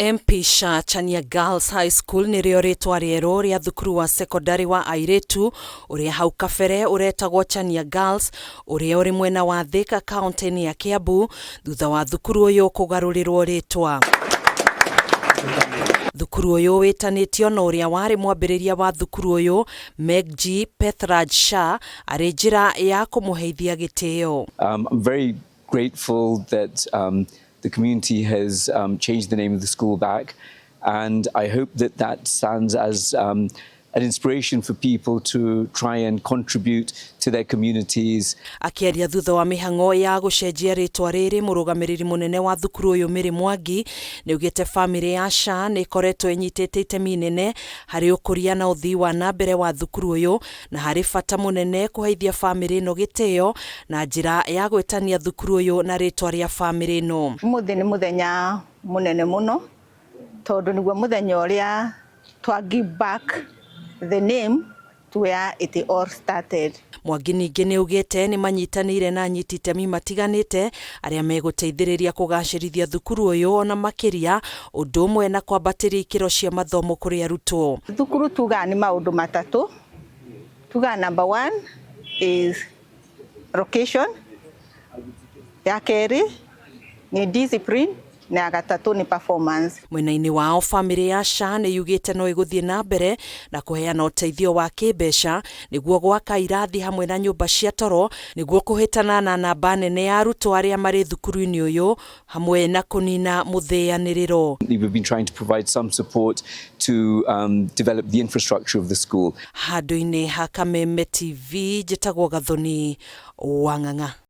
MP Shah Chania Girls High School nĩrĩo rĩtwa rĩerũ rĩa thukuru wa cekondarĩ wa airĩtu ũrĩa hau kabere ũretagwo Chania Girls, ũrĩa ũrĩ mwena wa Thika kaunti-inĩ ya Kiambu, thutha wa thukuru ũyũ kũgarũrĩrwo rĩtwa. Thukuru ũyũ wĩtanĩtio na ũrĩa warĩ mwambĩrĩria wa thukuru ũyũ Megji Pethraj Shah arĩ njĩra ya kũmũheithia gĩtĩo. I'm very grateful that the community has changed the name of the school back, and I hope that that stands as an inspiration for people to try and contribute to their communities. Akĩaria thutha wa mĩhang'o ya gũcenjia rĩtwa rĩrĩ, mũrũgamĩrĩri mũnene wa thukuru ũyũ Mary Mwangi nĩaugĩte bamĩrĩ ya Shah nĩ ĩkoretwo ĩnyitĩte itemi inene harĩ ũkũria na ũthii wa na mbere wa thukuru ũyũ, na harĩ bata mũnene kũheithia bamĩrĩ ĩno gĩtĩo na njĩra ya gwĩtania thukuru ũyũ na rĩtwa rĩa bamĩrĩ ĩno. Ũmũthĩ nĩ mũthenya mũnene mũno tondũ nĩguo mũthenya ũrĩa twa give back the name to where it all started. Mwangi ningĩ nĩ augĩte nĩ manyitanĩire na anyiti itemi matiganĩte arĩa megũteithĩrĩria kũgacĩrithia thukuru ũyũ ona makĩria, ũndũ ũmwe na kwambatĩria ikĩro cia mathomo kũrĩ arutwo. Thukuru tugaga nĩ maũndũ matatũ. Tugaga number one is location, ya kerĩ nĩ discipline, na ya gatatũ nĩ performance. Mwena-inĩ wao, bamĩrĩ ya Shah nĩ yugĩte no ĩgũthiĩ na mbere na kũheana ũteithio wa kĩmbeca nĩguo gwaka irathi hamwe na nyũmba cia toro nĩguo kũhĩtana na namba nene ya arutwo arĩa marĩ thukuru-inĩ ũyũ hamwe na kũnina mũthĩanĩrĩro. We've been trying to provide some support to develop the infrastructure of the school. Handũ-inĩ ha Kameme TV, njĩtagwo Gathoni Wang'ang'a.